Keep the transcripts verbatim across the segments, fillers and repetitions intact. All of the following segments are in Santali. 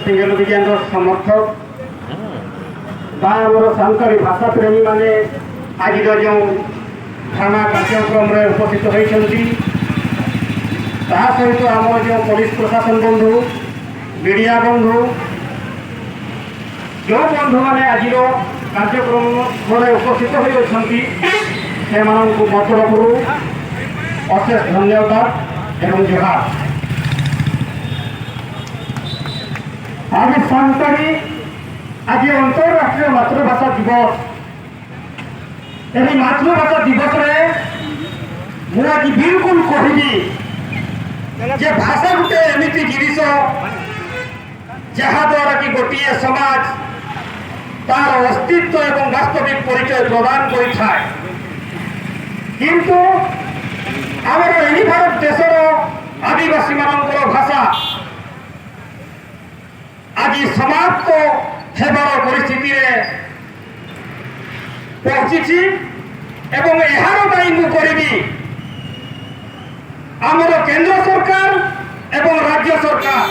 ସେଞ୍ଜଲ ବିଜ୍ଞାନର ସମର୍ଥକ ବା ଆମର ସାନ୍ତାଳୀ ଭାଷା ପ୍ରେମୀମାନେ ଆଜିର ଯେଉଁ ଥାନା କାର୍ଯ୍ୟକ୍ରମରେ ଉପସ୍ଥିତ ହୋଇଛନ୍ତି, ତା ସହିତ ଆମର ଯେଉଁ ପୋଲିସ ପ୍ରଶାସନ ବନ୍ଧୁ, ମିଡ଼ିଆ ବନ୍ଧୁ, ଯେଉଁ ବନ୍ଧୁମାନେ ଆଜିର କାର୍ଯ୍ୟକ୍ରମରେ ଉପସ୍ଥିତ ହୋଇଅଛନ୍ତି, ସେମାନଙ୍କୁ ମୋ ତରଫରୁ ଅଶେଷ ଧନ୍ୟବାଦ ଏବଂ ଜୁହାର। ଆଜି ସାନ୍ତାଳୀ, ଆଜି ଅନ୍ତର୍ରାଷ୍ଟ୍ରୀୟ ମାତୃଭାଷା ଦିବସ। ଏହି ମାତୃଭାଷା ଦିବସରେ ମୁଁ ଆଜି ବିଲକୁଲ କହିବି ଯେ ଭାଷା ଗୋଟେ ଏମିତି ଜିନିଷ ଯାହାଦ୍ୱାରା କି ଗୋଟିଏ ସମାଜ ତାର ଅସ୍ତିତ୍ୱ ଏବଂ ବାସ୍ତବିକ ପରିଚୟ ପ୍ରଦାନ କରିଥାଏ। କିନ୍ତୁ ଆମର ଏହି ଭାରତ ଦେଶର ଆଦିବାସୀମାନଙ୍କର ଭାଷା ଆଜି ସମାପ୍ତ ହେବାର ପରିସ୍ଥିତିରେ ପହଞ୍ଚିଛି ଏବଂ ଏହାର ଦାୟୀ ମୁଁ କରିବି ଆମର କେନ୍ଦ୍ର ସରକାର ଏବଂ ରାଜ୍ୟ ସରକାର।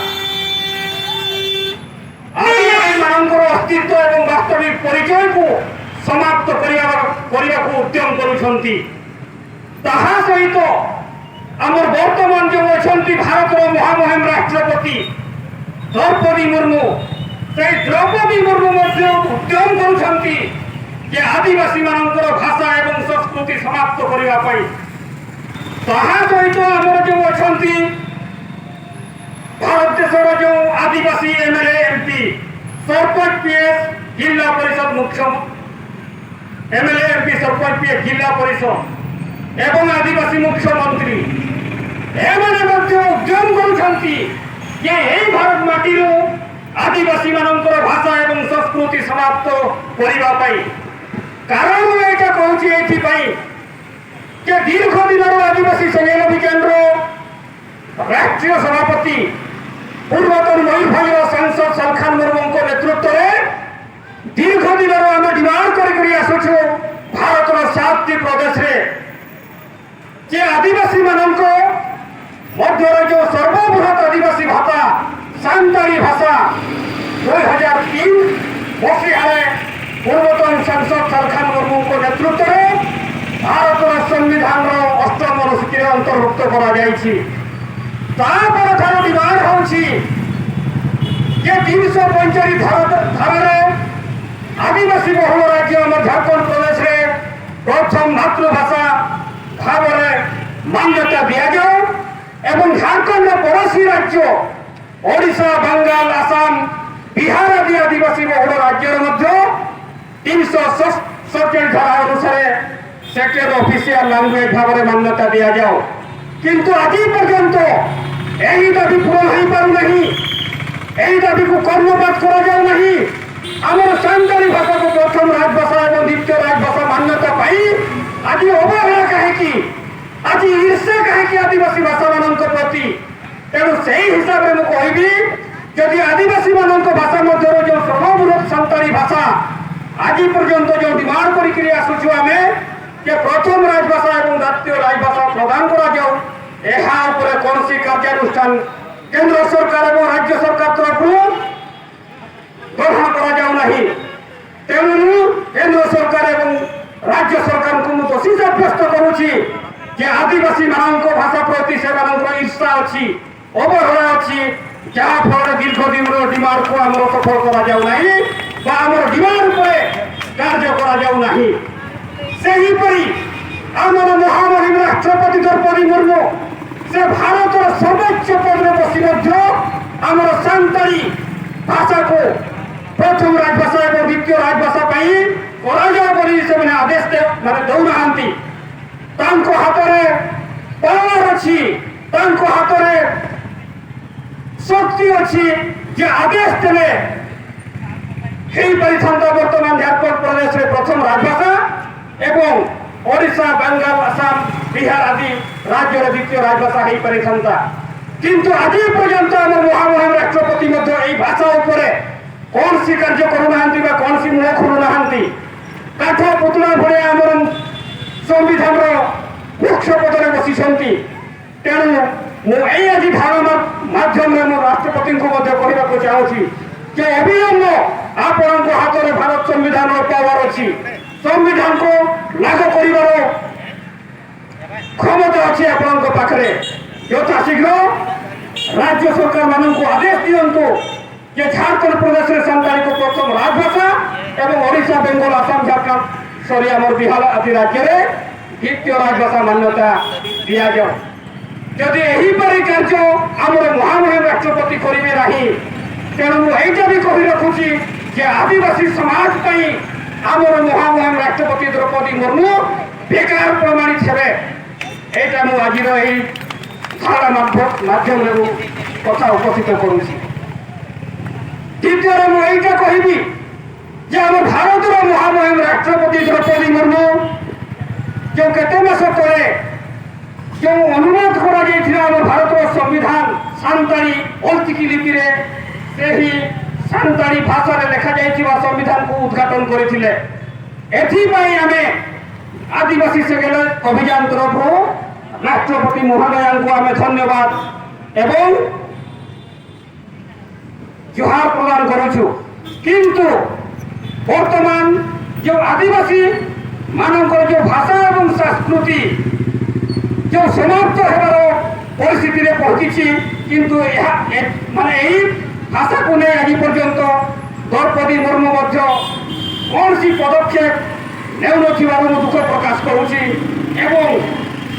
ଆଦିବାସୀମାନଙ୍କର ଅସ୍ତିତ୍ୱ ଏବଂ ବାସ୍ତବିକ ପରିଚୟକୁ ସମାପ୍ତ କରିବା, କରିବାକୁ ଉଦ୍ୟମ କରୁଛନ୍ତି। ତାହା ସହିତ ଆମର ବର୍ତ୍ତମାନ ଯେଉଁ ଅଛନ୍ତି ଭାରତର ମହାମହିମ ରାଷ୍ଟ୍ରପତି ଦ୍ରୌପଦୀ ମୁର୍ମୁ, ସେଇ ଦ୍ରୌପଦୀ ମୁର୍ମୁ ମଧ୍ୟ ଉଦ୍ୟମ କରୁଛନ୍ତି ଯେ ଆଦିବାସୀମାନଙ୍କର ଭାଷା ଏବଂ ସଂସ୍କୃତି ସମାପ୍ତ କରିବା ପାଇଁ। ତାହା ସହିତ ଆମର ଯେଉଁ ଅଛନ୍ତି ଭାରତ ଦେଶର ଯେଉଁ ଆଦିବାସୀ ଏମଏଲଏ, ଏମପି, ସରପଞ୍ଚ, ପିଏସ, ଜିଲ୍ଲା ପରିଷଦ ମୁଖ୍ୟ, ଏମଏଲଏ, ଏମପି, ସରପଞ୍ଚ, ପିଏସ, ଜିଲ୍ଲା ପରିଷଦ ଏବଂ ଆଦିବାସୀ ମୁଖ୍ୟମନ୍ତ୍ରୀ, ଏମାନେ ମଧ୍ୟ ଉଦ୍ୟମ କରୁଛନ୍ତି ଯେ ଏହି ଭାରତ ମାଟିରୁ ଆଦିବାସୀମାନଙ୍କର ଭାଷା ଏବଂ ସଂସ୍କୃତି ସମାପ୍ତ କରିବା ପାଇଁ। କାରଣ ମୁଁ ଏଇଟା କହୁଛି ଏଇଥିପାଇଁ ଯେ ଦୀର୍ଘ ଦିନରୁ ଆଦିବାସୀ ସମ୍ମିଳନୀ କେନ୍ଦ୍ର ରାଷ୍ଟ୍ରୀୟ ସଭାପତି ପୂର୍ବତନ ମୟୂରଭଞ୍ଜର ସାଂସଦ ସଲଖାନ ମୁର୍ମୁଙ୍କ ନେତୃତ୍ୱରେ ଦୀର୍ଘ ଦିନରୁ ଆମେ ଡିମାଣ୍ଡ କରିକରି ଆସୁଛୁ। ଭାରତର ସାତଟି ପ୍ରଦେଶରେ ଯେ ଆଦିବାସୀମାନଙ୍କ ମଧ୍ୟରେ ଯେଉଁ ସର୍ବବୃହତ ଆଦିବାସୀ ଭାଷା ସାନ୍ତାଳୀ ଭାଷା। ଦୁଇ ହଜାର ତିନି ମସିହାରେ ପୂର୍ବତନ ସାଂସଦ ଝାଡ଼ଖଣ୍ଡ ମୁର୍ମୁଙ୍କ ନେତୃତ୍ୱରେ ଭାରତର ସମ୍ବିଧାନର ଅଷ୍ଟମ ଅନୁସୂଚୀରେ ଅନ୍ତର୍ଭୁକ୍ତ କରାଯାଇଛି। ତାପରଠାରୁ ଡିମାଣ୍ଡ ହେଉଛି ଯେ ତିନିଶହ ପଇଁଚାଳିଶ ଧାରା ଧାରାରେ ଆଦିବାସୀ ବହୁଳ ରାଜ୍ୟ ଆମ ଝାଡ଼ଖଣ୍ଡ ପ୍ରଦେଶରେ ପ୍ରଥମ ମାତୃଭାଷା ଭାବରେ ମାନ୍ୟତା ଦିଆଯାଉ ଏବଂ ଝାଡ଼ଖଣ୍ଡର ପଡ଼ୋଶୀ ରାଜ୍ୟ ଓଡ଼ିଶା, ବାଙ୍ଗାଲ, ଆସାମ, ବିହାର ଆଦି ଆଦିବାସୀ ବହୁଳ ରାଜ୍ୟରେ ମଧ୍ୟ ତିନିଶହ ସତଚାଳିଶ ଧାରା ଅନୁସାରେ ସେକେଣ୍ଡ ଅଫିସିଆଲ ଲାଙ୍ଗୁଏଜ ଭାବରେ ମାନ୍ୟତା ଦିଆଯାଉ। କିନ୍ତୁ ଆଜି ପର୍ଯ୍ୟନ୍ତ ଏହି ଦାବି ପୂରଣ ହୋଇପାରୁନାହିଁ, ଏହି ଦାବିକୁ କର୍ଣ୍ଣପାତ କରାଯାଉନାହିଁ। ଆମର ସାନ୍ତାଳୀ ଭାଷାକୁ ପ୍ରଥମ ରାଜଭାଷା ଏବଂ ଦ୍ୱିତୀୟ ରାଜଭାଷା ମାନ୍ୟତା ପାଇଁ ଆଜି ଅବହେଳା କାହିଁକି, ଆଜି ଈର୍ଷ୍ୟା କାହିଁକି ଆଦିବାସୀ ଭାଷାମାନଙ୍କ ପ୍ରତି? ତେଣୁ ସେହି ହିସାବରେ ମୁଁ କହିବି, ଯଦି ଆଦିବାସୀମାନଙ୍କ ଭାଷା ମଧ୍ୟରୁ ଯେଉଁ ସର୍ବବୃହତ ସାନ୍ତାଳୀ ଭାଷା ଆଜି ପର୍ଯ୍ୟନ୍ତ ଯେଉଁ ଡିମାଣ୍ଡ କରିକିରି ଆସୁଛୁ ଆମେ ଯେ ପ୍ରଥମ ରାଜଭାଷା ଏବଂ ଜାତୀୟ ରାଜଭାଷା ପ୍ରଦାନ କରାଯାଉ, ଏହା ଉପରେ କୌଣସି କାର୍ଯ୍ୟାନୁଷ୍ଠାନ କେନ୍ଦ୍ର ସରକାର ଏବଂ ରାଜ୍ୟ ସରକାର ତରଫରୁ ଗ୍ରହଣ କରାଯାଉନାହିଁ। ତେଣୁ ମୁଁ କେନ୍ଦ୍ର ସରକାର ଏବଂ ରାଜ୍ୟ ସରକାରଙ୍କୁ ମୁଁ ଦୋଷୀ ସାବ୍ୟସ୍ତ କରୁଛି ଯେ ଆଦିବାସୀମାନଙ୍କ ଭାଷା ପ୍ରତି ସେମାନଙ୍କର ଈର୍ଷା ଅଛି, ଅବହେଳା ଅଛି, ଯାହାଫଳରେ ଦୀର୍ଘ ଦିନର ଡିମାଣ୍ଡକୁ ଆମର ସଫଳ କରାଯାଉନାହିଁ ବା ଆମର ଡିମାଣ୍ଡ ଉପରେ କାର୍ଯ୍ୟ କରାଯାଉନାହିଁ। ସେହିପରି ଆମର ମହାମହିମ ରାଷ୍ଟ୍ରପତି ଦ୍ରୌପଦୀ ମୁର୍ମୁ ସେ ଭାରତର ସର୍ବୋଚ୍ଚ ପଦରେ ବସି ମଧ୍ୟ ଆମର ସାନ୍ତାଳୀ ଭାଷାକୁ ପ୍ରଥମ ରାଜଭାଷା ଏବଂ ଦ୍ୱିତୀୟ ରାଜଭାଷା ପାଇଁ କରାଯାଉ ବୋଲି ସେମାନେ ଆଦେଶ ଦେ- ମାନେ ଦେଉନାହାନ୍ତି। ତାଙ୍କ ହାତରେ ପାୱାର ଅଛି, ତାଙ୍କ ହାତରେ ଶକ୍ତି ଅଛି ଯେ ଆଦେଶ ଦେଲେ ହେଇପାରିଥାନ୍ତା ବର୍ତ୍ତମାନ ଝାଡ଼ଖଣ୍ଡ ପ୍ରଦେଶରେ ପ୍ରଥମ ରାଜଭାଷା ଏବଂ ଓଡ଼ିଶା, ବାଙ୍ଗାଲ, ଆସାମ, ବିହାର ଆଦି ରାଜ୍ୟରେ ଦ୍ୱିତୀୟ ରାଜଭାଷା ହେଇପାରିଥାନ୍ତା। କିନ୍ତୁ ଆଜି ପର୍ଯ୍ୟନ୍ତ ଆମର ମହାମହିମ ରାଷ୍ଟ୍ରପତି ମଧ୍ୟ ଏହି ଭାଷା ଉପରେ କୌଣସି କାର୍ଯ୍ୟ କରୁନାହାନ୍ତି ବା କୌଣସି ମୁହଁ ଖୋଲୁନାହାନ୍ତି। କାଠ ପୁତୁଳା ଭଳିଆ ଆମର ସମ୍ବିଧାନର ମୁଖ୍ୟ ପଦରେ ବସିଛନ୍ତି। ତେଣୁ ମୁଁ ଏଇ ଆଜି ଧାରଣା ମାଧ୍ୟମରେ ମୁଁ ରାଷ୍ଟ୍ରପତିଙ୍କୁ ମଧ୍ୟ କହିବାକୁ ଚାହୁଁଛି ଯେ ଅବିଳମ୍ବ ଆପଣଙ୍କ ହାତରେ ଭାରତ ସମ୍ବିଧାନର ପାୱାର ଅଛି, ସମ୍ବିଧାନକୁ ଲାଗୁ କରିବାର କ୍ଷମତା ଅଛି ଆପଣଙ୍କ ପାଖରେ। ଯଥାଶୀଘ୍ର ରାଜ୍ୟ ସରକାରମାନଙ୍କୁ ଆଦେଶ ଦିଅନ୍ତୁ ଯେ ଝାଡ଼ଖଣ୍ଡ ପ୍ରଦେଶରେ ସାନ୍ତାଳୀକୁ ପ୍ରଥମ ରାଜଭାଷା ଏବଂ ଓଡ଼ିଶା, ବେଙ୍ଗଲ, ଆସାମ, ଝାଡ଼ଖଣ୍ଡ ସରି ଆମର ବିହାର ଆଦି ରାଜ୍ୟରେ ଦ୍ୱିତୀୟ ରାଜଭାଷା ମାନ୍ୟତା ଦିଆଯାଉ। ଯଦି ଏହିପରି କାର୍ଯ୍ୟ ଆମର ମହାମହିମ ରାଷ୍ଟ୍ରପତି କରିବେ ନାହିଁ, ତେଣୁ ମୁଁ ଏଇଟା ବି କହି ରଖୁଛି ଯେ ଆଦିବାସୀ ସମାଜ ପାଇଁ ଆମର ମହାମହିମ ରାଷ୍ଟ୍ରପତି ଦ୍ରୌପଦୀ ମୁର୍ମୁ ବେକାର ପ୍ରମାଣିତ ହେବେ। ଏଇଟା ମୁଁ ଆଜିର ଏହି ଧାରଣା ମାଧ୍ୟ- ମାଧ୍ୟମରେ ମୁଁ କଥା ଉପସ୍ଥିତ କରୁଛି। ଦ୍ୱିତୀୟରେ ମୁଁ ଏଇଟା କହିବି ଯେ ଆମ ଭାରତର ମହାମହିମ ରାଷ୍ଟ୍ରପତି ଦ୍ରୌପଦୀ ମୁର୍ମୁ ଯେଉଁ କେତେ ମାସ ତଳେ ଯେଉଁ ଅନୁରୋଧ କରାଯାଇଥିଲା ଆମ ଭାରତର ସମ୍ବିଧାନ ସାନ୍ତାଳୀ ଅଲଚିକି ଲିପିରେ, ସେହି ସାନ୍ତାଳୀ ଭାଷାରେ ଲେଖାଯାଇଥିବା ସମ୍ବିଧାନକୁ ଉଦ୍ଘାଟନ କରିଥିଲେ। ଏଥିପାଇଁ ଆମେ ଆଦିବାସୀ ସେକେଣ୍ଡ ଅଭିଯାନ ତରଫରୁ ରାଷ୍ଟ୍ରପତି ମହୋଦୟଙ୍କୁ ଆମେ ଧନ୍ୟବାଦ ଏବଂ ଜୁହାର ପ୍ରଦାନ କରୁଛୁ। କିନ୍ତୁ ବର୍ତ୍ତମାନ ଯେଉଁ ଆଦିବାସୀ ମାନଙ୍କର ଯେଉଁ ଭାଷା ଏବଂ ସଂସ୍କୃତି ଯେଉଁ ସମାପ୍ତ ହେବାର ପରିସ୍ଥିତିରେ ପହଞ୍ଚିଛି, କିନ୍ତୁ ଏହା ଏ- ମାନେ ଏହି ଭାଷାକୁ ନେଇ ଆଜି ପର୍ଯ୍ୟନ୍ତ ଦ୍ରୌପଦୀ ମୁର୍ମୁ ମଧ୍ୟ କୌଣସି ପଦକ୍ଷେପ ନେଉନଥିବାରୁ ମୁଁ ଦୁଃଖ ପ୍ରକାଶ କରୁଛି ଏବଂ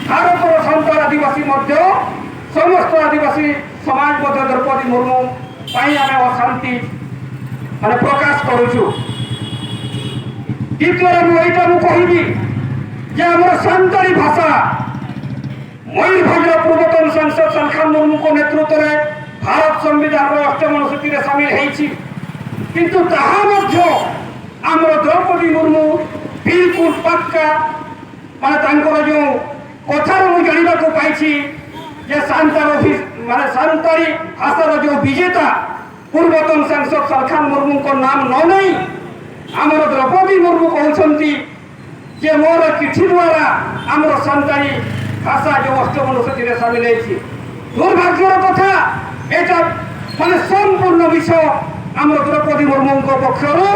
ଭାରତର ସାନ୍ତାଳ ଆଦିବାସୀ ମଧ୍ୟ, ସମସ୍ତ ଆଦିବାସୀ ସମାଜ ମଧ୍ୟ ଦ୍ରୌପଦୀ ମୁର୍ମୁ ପାଇଁ ଆମେ ଅଶାନ୍ତି ମାନେ ପ୍ରକାଶ କରୁଛୁ। ଦ୍ୱିତୀୟରେ ମୁଁ ଏଇଟା ମୁଁ କହିବି ଯେ ଆମର ସାନ୍ତାଳୀ ଭାଷା ମୟୂରଭଞ୍ଜର ପୂର୍ବତନ ସାଂସଦ ସାଲଖାନ ମୁର୍ମୁଙ୍କ ନେତୃତ୍ୱରେ ଭାରତ ସମ୍ବିଧାନର ଅଷ୍ଟମ ଅନୁସୂଚୀରେ ସାମିଲ ହେଇଛି, କିନ୍ତୁ ତାହା ମଧ୍ୟ ଆମର ଦ୍ରୌପଦୀ ମୁର୍ମୁ ବିଲକୁଲ ପକ୍କା ମାନେ ତାଙ୍କର ଯେଉଁ କଥାରୁ ମୁଁ ଜାଣିବାକୁ ପାଇଛି ଯେ ସାନ୍ତାଳ ଭି- ମାନେ ସାନ୍ତାଳୀ ଭାଷାର ଯେଉଁ ବିଜେତା ପୂର୍ବତନ ସାଂସଦ ସାଲଖାନ ମୁର୍ମୁଙ୍କ ନାମ ନ ନେଇ ଆମର ଦ୍ରୌପଦୀ ମୁର୍ମୁ କହୁଛନ୍ତି ଯେ ମୋର ଚିଠି ଦ୍ୱାରା ଆମର ସାନ୍ତାଳୀ ଭାଷା ଯେଉଁ ଅଷ୍ଟମ ଅନୁସୂଚୀରେ ସାମିଲ ହେଇଛି। ଦୁର୍ଭାଗ୍ୟର କଥା, ଏଇଟା ମାନେ ସମ୍ପୂର୍ଣ୍ଣ ମିଛ। ଆମର ଦ୍ରୌପଦୀ ମୁର୍ମୁଙ୍କ ପକ୍ଷରୁ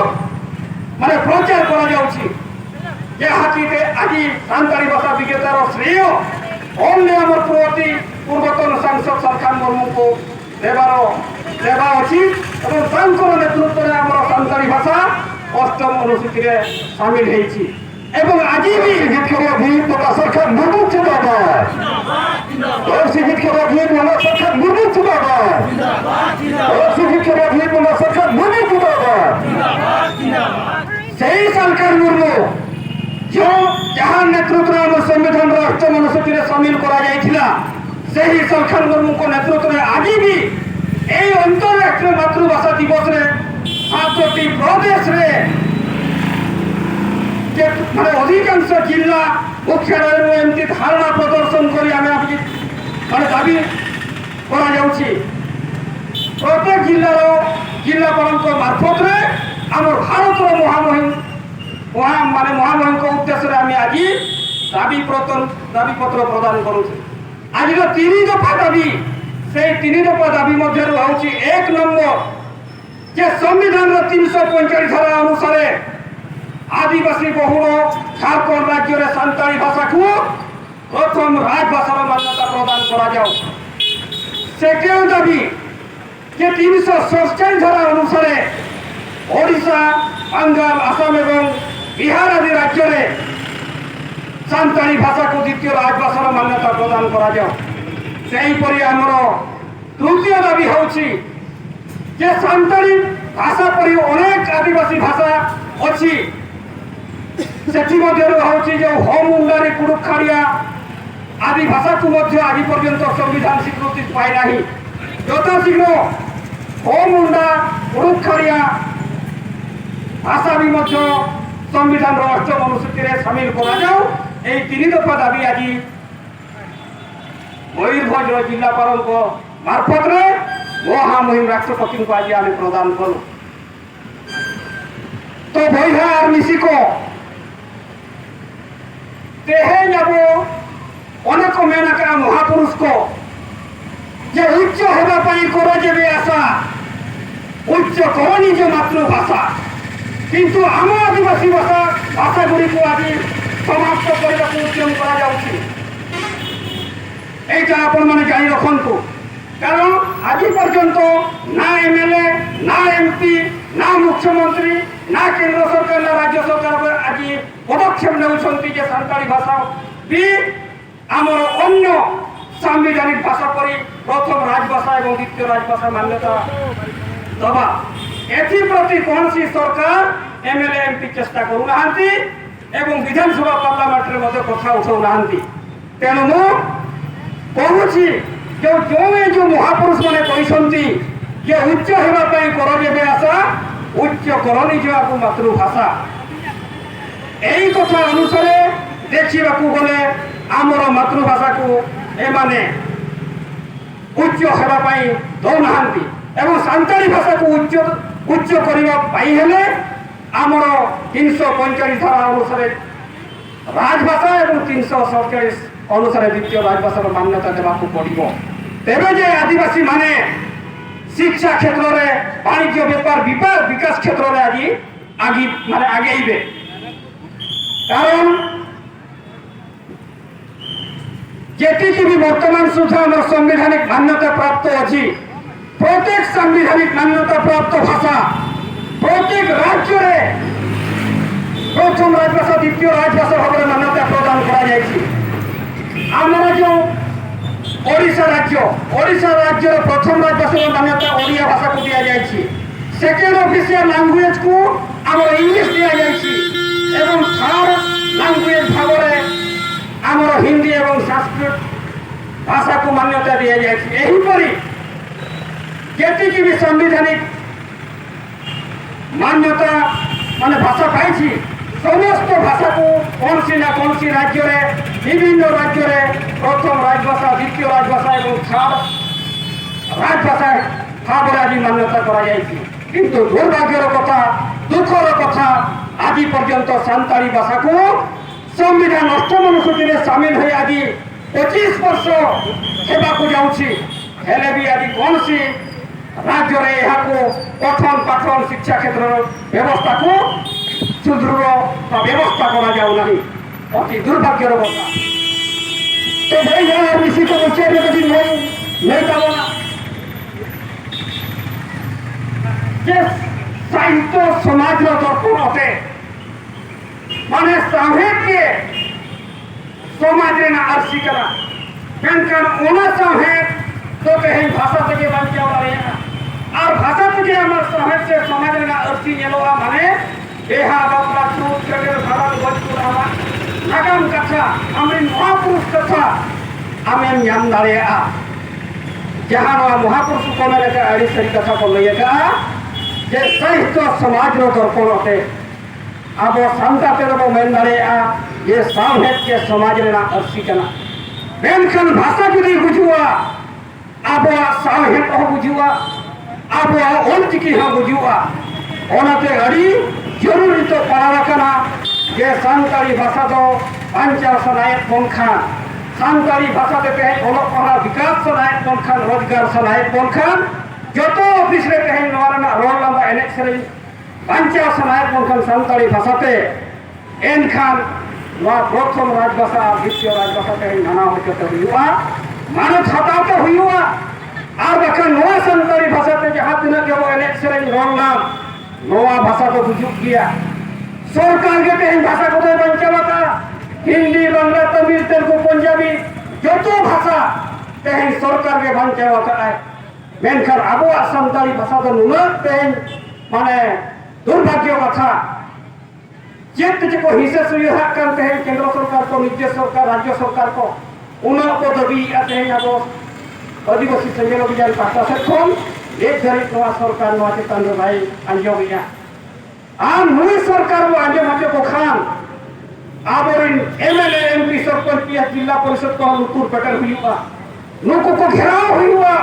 ମାନେ ପ୍ରଚାର କରାଯାଉଛି, ଯାହାକି ଆଜି ସାନ୍ତାଳୀ ଭାଷା ବିଜେତାର ଶ୍ରେୟ only ଆମର ପୂର୍ବତୀ ପୂର୍ବତନ ସାଂସଦ ସଲଖନ ମୁର୍ମୁଙ୍କୁ ଦେବାର ଦେବା ଉଚିତ ଏବଂ ତାଙ୍କର ନେତୃତ୍ୱରେ ଆମର ସାନ୍ତାଳୀ ଭାଷା ଅଷ୍ଟମ ଅନୁସୂଚୀରେ ସାମିଲ ହେଇଛି। ଏବଂ ଆଜି ବି ଶିକ୍ଷକ ଭୀମ ପ୍ରକାଶ ସଲଖନ ମୁର୍ମୁ ଜିନ୍ଦାବାଦ। ଓ ଶିକ୍ଷକ ଭୀମ ପ୍ରକାଶ ସଲଖନ ମୁର୍ମୁ ଜିନ୍ଦାବାଦ। ଓ ଶିକ୍ଷକ ଭୀମ ପ୍ରକାଶ ସଲଖନ ମୁର୍ମୁ ଜିନ୍ଦାବାଦ। ସେହି ସଲଖନ ମୁର୍ମୁ ଯେଉଁ ଯାହା ନେତୃତ୍ୱରେ ଆମ ସମ୍ବିଧାନର ଅଷ୍ଟମ ଅନୁସୂଚୀରେ ସାମିଲ କରାଯାଇଥିଲା, ସେହି ସଲଖନ ମୁର୍ମୁଙ୍କ ନେତୃତ୍ୱରେ ଆଜି ବି ଏହି ଅନ୍ତର୍ରାଷ୍ଟ୍ରୀୟ ମାତୃଭାଷା ଦିବସରେ ସାତଟି ପ୍ରଦେଶରେ ଯେ ମାନେ ଅଧିକାଂଶ ଜିଲ୍ଲା ମୁଖ୍ୟାଳୟରୁ ଏମିତି ଧାରଣା ପ୍ରଦର୍ଶନ କରି ଆମେ ଆଜି ମାନେ ଦାବି କରାଯାଉଛି। ପ୍ରତ୍ୟେକ ଜିଲ୍ଲାର ଜିଲ୍ଲାପାଳଙ୍କ ମାର୍ଫତରେ ଆମର ଭାରତର ମହାମହିମ ମହା ମାନେ ମହାମହିମଙ୍କ ଉଦ୍ଦେଶ୍ୟରେ ଆମେ ଆଜି ଦାବି ପ୍ରତନ ଦାବି ପତ୍ର ପ୍ରଦାନ କରୁଛୁ। ଆଜିର ତିନି ଦଫା ଦାବି, ସେଇ ତିନି ଦଫା ଦାବି ମଧ୍ୟରୁ ହେଉଛି ଏକ ନମ୍ବର ଯେ ସମ୍ବିଧାନର ତିନିଶହ ପଇଁଚାଳିଶ ଧାରା ଅନୁସାରେ ଆଦିବାସୀ ବହୁଳ ଝାଡ଼ଖଣ୍ଡ ରାଜ୍ୟରେ ସାନ୍ତାଳୀ ଭାଷାକୁ ପ୍ରଥମ ରାଜଭାଷାର ମାନ୍ୟତା ପ୍ରଦାନ କରାଯାଉ। ସେକେଣ୍ଡ ଦାବି ଯେ ତିନିଶହ ସତଚାଳିଶ ଧାରା ଅନୁସାରେ ଓଡ଼ିଶା, ବାଙ୍ଗାଲ, ଆସାମ ଏବଂ ବିହାର ଆଦି ରାଜ୍ୟରେ ସାନ୍ତାଳୀ ଭାଷାକୁ ଦ୍ୱିତୀୟ ରାଜଭାଷାର ମାନ୍ୟତା ପ୍ରଦାନ କରାଯାଉ। ସେହିପରି ଆମର ତୃତୀୟ ଦାବି ହେଉଛି ଯେ ସାନ୍ତାଳୀ ଭାଷା ପରି ଅନେକ ଆଦିବାସୀ ଭାଷା ଅଛି, ସେଥିମଧ୍ୟରୁ ହେଉଛି ଯେଉଁ ହୋ ମୁଣ୍ଡାରୀ କୁଡ଼ୁଖାଡ଼ିଆ ଆଦି ଭାଷାକୁ ମଧ୍ୟ ଆଜି ପର୍ଯ୍ୟନ୍ତ ସମ୍ବିଧାନ ସ୍ୱୀକୃତି ପାଇନାହିଁ। ଯଥାଶୀଘ୍ର ହୋ ମୁଣ୍ଡା କୁଡ଼ୁଖାଡ଼ିଆ ଭାଷା ବି ମଧ୍ୟ ସମ୍ବିଧାନର ଅଷ୍ଟମ ଅନୁସୂଚୀରେ ସାମିଲ କରାଯାଉ। ଏହି ତିନି ଦଫା ଦାବି ଆଜି ମୟୂରଭଞ୍ଜର ଜିଲ୍ଲାପାଳଙ୍କ ମାର୍ଫତରେ ମହାମହିମ ରାଷ୍ଟ୍ରପତିଙ୍କୁ ଆଜି ଆମେ ପ୍ରଦାନ କଲୁ। ᱛᱚ ᱵᱚᱭᱦᱟ ᱟᱨ ᱢᱤᱥᱤ ᱠᱚ, ᱛᱮᱦᱮᱧ ᱟᱵᱚ ᱚᱱᱮ ᱠᱚ ᱢᱮᱱ ᱟᱠᱟᱫᱼᱟ ᱢᱚᱦᱟᱯᱩᱨᱩᱥ ᱠᱚ, ଯେ ଉଚ୍ଚ ହେବା ପାଇଁ କର ଯେବେ ଆଶା, ଉଚ୍ଚ କର ନିଜ ମାତୃଭାଷା। କିନ୍ତୁ ଆମ ଆଦିବାସୀ ଭାଷା, ଭାଷାଗୁଡ଼ିକୁ ଆଜି ସମାପ୍ତ କରିବାକୁ ଉଦ୍ୟମ କରାଯାଉଛି। ଏଇଟା ଆପଣମାନେ ଜାଣି ରଖନ୍ତୁ, କାରଣ ଆଜି ପର୍ଯ୍ୟନ୍ତ ନା ଏମଏଲଏ, ନା ଏମପି, ନା ମୁଖ୍ୟମନ୍ତ୍ରୀ, ନା କେନ୍ଦ୍ର ସରକାର, ନା ରାଜ୍ୟ ସରକାର ଆଜି ପଦକ୍ଷେପ ନେଉଛନ୍ତି ଯେ ସାନ୍ତାଳୀ ଭାଷା ବି ଆମର ଅନ୍ୟ ସାମ୍ବିଧାନିକ ଭାଷା ପରି ପ୍ରଥମ ରାଜଭାଷା ଏବଂ ଦ୍ୱିତୀୟ ରାଜଭାଷା ମାନ୍ୟତା ଦେବା। ଏଥିପ୍ରତି କୌଣସି ସରକାର, ଏମଏଲଏ, ଏମପି ଚେଷ୍ଟା କରୁନାହାନ୍ତି ଏବଂ ବିଧାନସଭା, ପାର୍ଲାମେଣ୍ଟରେ ମଧ୍ୟ କଥା ଉଠାଉନାହାନ୍ତି। ତେଣୁ ମୁଁ କହୁଛି, ଯେଉଁ ଯେଉଁ ଏ ଯେଉଁ ମହାପୁରୁଷମାନେ କହିଛନ୍ତି ଯେ ଉଚ୍ଚ ହେବା ପାଇଁ କର ଯେବେ ଆଶା, ଉଚ୍ଚ କର ନିଜ ଆକୁ ମାତୃଭାଷା। ଏହି କଥା ଅନୁସାରେ ଦେଖିବାକୁ ଗଲେ ଆମର ମାତୃଭାଷାକୁ ଏମାନେ ଉଚ୍ଚ ହେବା ପାଇଁ ଦେଉନାହାନ୍ତି ଏବଂ ସାନ୍ତାଳୀ ଭାଷାକୁ ଉଚ୍ଚ ଉଚ୍ଚ କରିବା ପାଇଁ ହେଲେ ଆମର ତିନିଶହ ପଇଁଚାଳିଶ ଧାରା ଅନୁସାରେ ରାଜଭାଷା ଏବଂ ତିନିଶହ ସତଚାଳିଶ ଅନୁସାରେ ଦ୍ୱିତୀୟ ରାଜଭାଷାର ମାନ୍ୟତା ଦେବାକୁ ପଡ଼ିବ। ତେବେ ଯେ ଆଦିବାସୀମାନେ ଶିକ୍ଷା କ୍ଷେତ୍ରରେ, ବାଣିଜ୍ୟ, ବେପାର, ବିପା- ବିକାଶ କ୍ଷେତ୍ରରେ ଆଜି ଆଗି ମାନେ ଆଗେଇବେ। କାରଣ ଯେତିକି ବି ବର୍ତ୍ତମାନ ସୁଦ୍ଧା ଆମର ସାମ୍ବିଧାନିକ ମାନ୍ୟତା ପ୍ରାପ୍ତ ଅଛି, ପ୍ରତ୍ୟେକ ସାମ୍ବିଧାନିକ ମାନ୍ୟତା ପ୍ରାପ୍ତ ଭାଷା ପ୍ରତ୍ୟେକ ରାଜ୍ୟରେ ପ୍ରଥମ ରାଜଭାଷା, ଦ୍ୱିତୀୟ ରାଜଭାଷା ଭାବରେ ମାନ୍ୟତା ପ୍ରଦାନ କରାଯାଇଛି। ଆମର ଯେଉଁ ଓଡ଼ିଶା ରାଜ୍ୟ, ଓଡ଼ିଶା ରାଜ୍ୟର ପ୍ରଥମ ରାଜଭାଷାର ମାନ୍ୟତା ଓଡ଼ିଆ ଭାଷାକୁ ଦିଆଯାଇଛି। ସେକେଣ୍ଡ ଅଫିସିଆଲ ଲାଙ୍ଗୁଏଜକୁ ଆମର ଇଂଲିଶ ଦିଆଯାଇଛି ଏବଂ ଥାର୍ଡ ଲାଙ୍ଗୁଏଜ ଭାବରେ ଆମର ହିନ୍ଦୀ ଏବଂ ସାଂସ୍କ୍ରିଟ ଭାଷାକୁ ମାନ୍ୟତା ଦିଆଯାଇଛି। ଏହିପରି ଯେତିକି ବି ସାମ୍ବିଧାନିକ ମାନ୍ୟତା ମାନେ ଭାଷା ପାଇଛି, ସମସ୍ତ ଭାଷାକୁ କୌଣସି ନା କୌଣସି ରାଜ୍ୟରେ, ବିଭିନ୍ନ ରାଜ୍ୟରେ ପ୍ରଥମ ରାଜଭାଷା, ଦ୍ୱିତୀୟ ରାଜଭାଷା ଏବଂ ଥାର୍ଡ ରାଜଭାଷା ଭାବରେ ଆଜି ମାନ୍ୟତା କରାଯାଇଛି। କିନ୍ତୁ ଦୁର୍ଭାଗ୍ୟର କଥା, ଦୁଃଖର କଥା, ଆଜି ପର୍ଯ୍ୟନ୍ତ ସାନ୍ତାଳୀ ଭାଷାକୁ ସମ୍ବିଧାନ ଅଷ୍ଟମ ଅନୁସୂଚୀରେ ସାମିଲ ହୋଇ ଆଜି ପଚିଶ ବର୍ଷ ହେବାକୁ ଯାଉଛି। ହେଲେ ବି ଆଜି କୌଣସି ରାଜ୍ୟରେ ଏହାକୁ ପଠନ ପାଠନ ଶିକ୍ଷା କ୍ଷେତ୍ରର ବ୍ୟବସ୍ଥାକୁ ସୁଦୃଢ଼ ବା ବ୍ୟବସ୍ଥା କରାଯାଉନାହିଁ। ଅତି ଦୁର୍ଭାଗ୍ୟର କଥା। ତେବେ ଏହା ବିଶେଷ ବିଚାର ଯଦି ନେଇ ନେଇ ତାବନା ଯେ ସାହିତ୍ୟ ସମାଜର ଦର୍ପଣ ଅଟେ। ମାନେ ସାହିତ୍ୟ ସମାଜ ᱨᱮᱱᱟᱜ ᱟᱹᱨᱥᱤ ᱠᱟᱱᱟ᱾ ᱢᱮᱱᱠᱷᱟᱱ ᱚᱱᱟ ᱥᱟᱶᱦᱮᱫ ᱫᱚ ᱛᱮᱦᱮᱧ ᱵᱷᱟᱥᱟ ᱛᱮᱜᱮ ᱵᱟᱧᱪᱟᱣ ᱫᱟᱲᱮᱭᱟᱜᱼᱟ᱾ ᱟᱨ ᱵᱷᱟᱥᱟ ᱛᱮᱜᱮ ᱟᱢᱟᱜ ᱥᱟᱶᱦᱮᱫ ᱥᱮ ᱥᱚᱢᱟᱡᱽ ᱨᱮᱱᱟᱜ ᱟᱹᱨᱥᱤ ᱧᱮᱞᱚᱜᱼᱟ, ᱢᱟᱱᱮ ᱵᱮᱦᱟ, ᱵᱟᱯᱞᱟ, ᱪᱷᱩᱛ, ᱪᱷᱟᱹᱴᱭᱟᱹᱨ, ᱵᱷᱟᱸᱰᱟᱱ, ᱜᱚᱡ, ᱜᱩᱨ, ᱟᱢᱟᱜ ᱱᱟᱜᱟᱢ ᱠᱟᱛᱷᱟ, ᱟᱢᱨᱮᱱ ᱢᱚᱦᱟᱯᱩᱨᱩᱥ ᱠᱟᱛᱷᱟ ᱟᱢᱮᱢ ᱧᱟᱢ ᱫᱟᱲᱮᱭᱟᱜᱼᱟ᱾ ᱡᱟᱦᱟᱸ ᱱᱚᱣᱟ ᱢᱚᱦᱟᱯᱩᱨᱩᱥ ᱠᱚ ᱢᱮᱱ ᱟᱠᱟᱫᱼᱟ, ᱟᱹᱰᱤ ᱥᱟᱹᱨᱤ ᱠᱟᱛᱷᱟ ᱠᱚ ᱞᱟᱹᱭ ᱟᱠᱟᱫᱼᱟ ᱡᱮ ᱥᱟᱦᱤᱛᱭᱚ ᱥᱚᱢᱟᱡᱽ ᱨᱮ ᱫᱚᱨᱯᱚᱲᱚᱜ ᱛᱮ ᱟᱵᱚ ᱥᱟᱱᱛᱟᱲ ᱛᱮᱫᱚ ᱵᱚ ᱢᱮᱱ ᱫᱟᱲᱮᱭᱟᱜᱼᱟ ᱡᱮ ᱥᱟᱶᱦᱮᱫ ᱜᱮ ᱥᱚᱢᱟᱡᱽ ᱨᱮᱱᱟᱜ ᱟᱹᱨᱥᱤ ᱠᱟᱱᱟ᱾ ᱢᱮᱱᱠᱷᱟᱱ ᱵᱷᱟᱥᱟ ᱡᱩᱫᱤ ᱜᱩᱡᱩᱜᱼᱟ, ᱟᱵᱚᱣᱟᱜ ᱥᱟᱶᱦᱮᱫ ᱦᱚᱸ ᱜᱩᱡᱩᱜᱼᱟ, ᱟᱵᱚᱣᱟᱜ ᱚᱞᱪᱤᱠᱤ ᱦᱚᱸ ᱜᱩᱡᱩᱜᱼᱟ᱾ ᱚᱱᱟᱛᱮ ᱟᱹᱰᱤ ᱡᱟᱹᱨᱩᱲ ᱱᱤᱛᱚᱜ ᱯᱟᱲᱟᱣ ᱟᱠᱟᱱᱟ ᱡᱮ ᱥᱟᱱᱛᱟᱲᱤ ᱵᱷᱟᱥᱟ ᱫᱚ ᱵᱟᱧᱪᱟᱣ ᱥᱟᱱᱟᱭᱮᱫ ᱵᱚᱱ ᱠᱷᱟᱱ, ᱥᱟᱱᱛᱟᱲᱤ ᱵᱷᱟᱥᱟ ᱛᱮ ᱛᱮᱦᱮᱧ ᱚᱞᱚᱜ ᱯᱟᱲᱦᱟᱣ ᱵᱤᱠᱟᱥ ᱥᱟᱱᱟᱭᱮᱫ ᱵᱚᱱ ᱠᱷᱟᱱ, ᱨᱳᱡᱽᱜᱟᱨ ᱥᱟᱱᱟᱭᱮᱫ ᱵᱚᱱ ᱠᱷᱟᱱ, ᱡᱚᱛᱚ ᱚᱯᱷᱤᱥ ᱨᱮ ᱛᱮᱦᱮᱧ ᱱᱚᱣᱟ ᱨᱮᱱᱟᱜ ᱨᱚᱲ ᱞᱟᱸᱫᱟ, ᱮᱱᱮᱡ ᱥᱮᱨᱮᱧ ᱵᱟᱧᱪᱟᱣ ᱥᱟᱱᱟᱭᱮᱫ ᱵᱚᱱ ᱠᱷᱟᱱ ᱥᱟᱱᱛᱟᱲᱤ ᱵᱷᱟᱥᱟᱛᱮ, ᱮᱱᱠᱷᱟᱱ ᱱᱚᱣᱟ ᱯᱨᱚᱛᱷᱚᱢ ᱨᱟᱡᱽᱵᱷᱟᱥᱟ ᱟᱨ ᱫᱤᱛᱤᱭᱚ ᱨᱟᱡᱽᱵᱷᱟᱥᱟ ᱛᱮᱦᱮᱧ ᱢᱟᱱᱟᱣ ᱦᱚᱪᱚ ᱛᱮ ᱦᱩᱭᱩᱜᱼᱟ, ᱢᱟᱱᱚᱛ ᱦᱟᱛᱟᱣ ᱛᱮ ᱦᱩᱭᱩᱜᱼᱟ᱾ ᱟᱨ ᱵᱟᱠᱷᱟᱱ ᱱᱚᱣᱟ ᱥᱟᱱᱛᱟᱲᱤ ᱵᱷᱟᱥᱟᱛᱮ ᱡᱟᱦᱟᱸ ᱛᱤᱱᱟᱹᱜ ᱜᱮᱵᱚ ᱮᱱᱮᱡ ᱥᱮᱨᱮᱧ ᱨᱚᱲ ᱞᱟᱸᱫᱟ, ᱱᱚᱣᱟ ᱵᱷᱟᱥᱟ ᱫᱚ ᱜᱩᱡᱩᱜ ᱜᱮᱭᱟ᱾ ᱥᱚᱨᱠᱟᱨ ᱜᱮ ᱛᱮᱦᱮᱧ ᱵᱷᱟᱥᱟ ᱠᱚᱫᱚᱭ ᱵᱟᱧᱪᱟᱣ ᱟᱠᱟᱫᱼᱟ᱾ ᱦᱤᱱᱫᱤ, ᱵᱟᱝᱞᱟ, ᱛᱟᱢᱤᱞ, ᱛᱮᱞᱜᱩ, ᱯᱚᱧᱡᱟᱵᱤ, ᱡᱚᱛᱚ ᱵᱷᱟᱥᱟ ᱛᱮᱦᱮᱧ ᱥᱚᱨᱠᱟᱨ ᱜᱮ ᱵᱟᱧᱪᱟᱣ ᱟᱠᱟᱫᱼᱟᱭ᱾ ᱢᱮᱱᱠᱷᱟᱱ ᱟᱵᱚᱣᱟᱜ ᱥᱟᱱᱛᱟᱲᱤ ᱵᱷᱟᱥᱟ ᱫᱚ ᱱᱩᱱᱟᱹᱜ ᱛᱮᱦᱮᱧ ᱢᱟᱱᱮ ᱫᱩᱨᱵᱷᱟᱜᱽᱭᱚ ᱠᱟᱛᱷᱟ, ᱪᱮᱫ ᱛᱮ ᱪᱮᱫ ᱠᱚ ᱦᱤᱥᱟᱹ ᱥᱩᱭᱟᱹ ᱦᱟᱜ ᱠᱟᱱ ᱛᱮᱦᱮᱧ ᱠᱮᱱᱫᱨᱚ ᱥᱚᱨᱠᱟᱨ ᱠᱚ, ᱨᱟᱡᱽᱡᱚ ᱥᱚᱨᱠᱟᱨ ᱠᱚ ᱩᱱᱟᱹᱜ ᱠᱚ ᱫᱟᱹᱵᱤᱭᱮᱫᱼᱟ ᱛᱮᱦᱮᱧ ᱟᱵᱚ ᱟᱹᱫᱤᱵᱟᱹᱥᱤ ᱥᱮᱸᱜᱮᱞ ᱚᱵᱷᱤᱡᱟᱱ ᱯᱟᱦᱴᱟ ᱥᱮᱫ ᱠᱷᱚᱱ ᱱᱤᱛ ᱫᱷᱟᱹᱨᱤᱡ ᱱᱚᱣᱟ ᱥᱚᱨᱠᱟᱨ ᱱᱚᱣᱟ ᱪᱮᱛᱟᱱ ᱨᱮ ᱵᱟᱭ ᱟᱸᱡᱚᱢᱮᱫᱼᱟ᱾ ᱟᱨ ᱱᱩᱭ ᱥᱚᱨᱠᱟᱨ ᱵᱚ ᱟᱸᱡᱚᱢ ᱦᱚᱪᱚ ᱠᱚ ᱠᱷᱟᱱ ᱟᱵᱚᱨᱮᱱ M L A, M P, sarpanch, P S, ᱡᱤᱞᱟ ᱯᱚᱨᱤᱥᱚᱫ ᱠᱚᱦᱚᱸ ᱞᱩᱛᱩᱨ ᱯᱮᱴᱮᱨ ᱦᱩᱭᱩᱜᱼᱟ᱾ ᱱᱩᱠᱩ ᱠᱚ ᱜᱷᱮᱨᱟᱣ ᱦᱩᱭᱩᱜᱼᱟ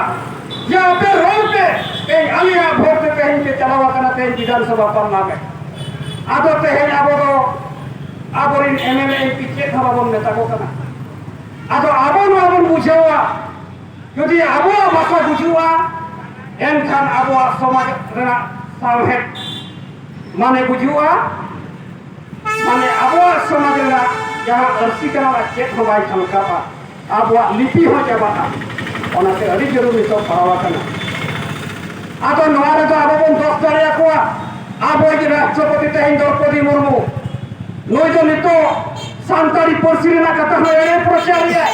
ᱡᱮ ᱟᱯᱮ ᱨᱚᱲ ᱯᱮ, ᱛᱮᱦᱮᱧ ᱟᱞᱮᱭᱟᱜ ᱵᱷᱳᱴ ᱛᱮ ᱛᱮᱦᱮᱧ ᱯᱮ ᱪᱟᱞᱟᱣ ᱟᱠᱟᱱᱟ ᱛᱮᱦᱮᱧ ᱵᱤᱫᱷᱟᱱ ᱥᱚᱵᱷᱟ ᱯᱟᱨᱞᱟᱢᱮᱱᱴ᱾ ᱟᱫᱚ ᱛᱮᱦᱮᱧ ᱟᱵᱚ ᱫᱚ ᱟᱵᱚᱨᱮᱱ M L A, M P ᱪᱮᱫ ᱦᱚᱸ ᱵᱟᱵᱚᱱ ᱢᱮᱛᱟ ᱠᱚ ᱠᱟᱱᱟ᱾ ᱟᱫᱚ ᱟᱵᱚ ᱱᱚᱣᱟ ᱵᱚᱱ ᱵᱩᱡᱷᱟᱹᱣᱟ ᱡᱩᱫᱤ ᱟᱵᱚᱣᱟᱜ ᱵᱷᱟᱥᱟ ᱜᱩᱡᱩᱜᱼᱟ, ᱮᱱᱠᱷᱟᱱ ᱟᱵᱚᱣᱟᱜ ᱥᱚᱢᱟᱡᱽ ᱨᱮᱱᱟᱜ ᱥᱟᱶᱦᱮᱫ ᱢᱟᱱᱮ ᱜᱩᱡᱩᱜᱼᱟ, ᱢᱟᱱᱮ ᱟᱵᱚᱣᱟᱜ ᱥᱚᱢᱟᱡᱽ ᱨᱮᱱᱟᱜ ᱡᱟᱦᱟᱸ ᱟᱹᱨᱥᱤ ᱠᱟᱱᱟ, ᱚᱱᱟ ᱪᱮᱫ ᱦᱚᱸ ᱵᱟᱭ ᱡᱷᱟᱞᱠᱟᱜᱼᱟ, ᱟᱵᱚᱣᱟᱜ ᱞᱤᱯᱤ ᱦᱚᱸ ᱪᱟᱵᱟᱜᱼᱟ᱾ ᱚᱱᱟᱛᱮ ᱟᱹᱰᱤ ᱡᱟᱹᱨᱩᱲ ᱱᱤᱛᱚᱜ ᱯᱟᱲᱟᱣ ᱟᱠᱟᱱᱟ᱾ ᱟᱫᱚ ᱱᱚᱣᱟ ᱨᱮᱫᱚ ᱟᱵᱚ ᱵᱚᱱ ᱫᱚᱥ ᱫᱟᱲᱮᱭᱟᱠᱚᱣᱟ ᱟᱵᱚᱭᱤᱡ ᱨᱟᱥᱴᱨᱚᱯᱚᱛᱤ ᱛᱮᱦᱮᱧ ᱫᱨᱚᱯᱚᱫᱤ ᱢᱩᱨᱢᱩ᱾ ᱱᱩᱭ ᱫᱚ ᱱᱤᱛᱚᱜ ᱥᱟᱱᱛᱟᱲᱤ ᱯᱟᱹᱨᱥᱤ ᱨᱮᱱᱟᱜ ᱠᱟᱛᱷᱟ ᱦᱚᱸ ᱮᱲᱮ ᱯᱨᱚᱪᱟᱨ ᱮᱫᱟᱭ᱾